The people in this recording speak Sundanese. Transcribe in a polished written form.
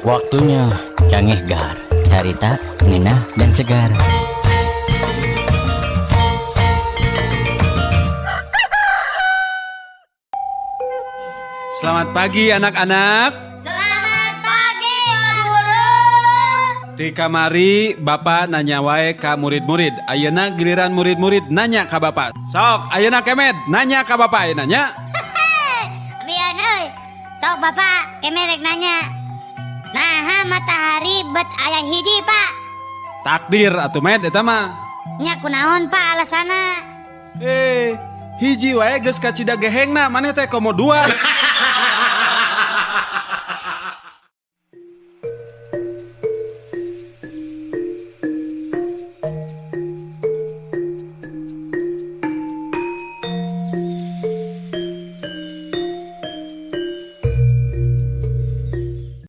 Waktunya Cangehgar, carita, ngeunah dan segar. Selamat pagi anak-anak. Selamat pagi, Pak Guru. Ti kamari Bapak nanya wae ka murid-murid. Ayeuna giliran murid-murid nanya ka Bapak. Sok, ayeuna Kemed nanya ka Bapak ayeuna nya. Bian euy. Sok Bapak, Kemed rek nanya. Naha matahari bet aya hiji, Pak? Takdir atuh Med eta mah. Nya kunaon, Pak, alasana? Hiji wae geus kacida gehengna, maneh teh komo dua.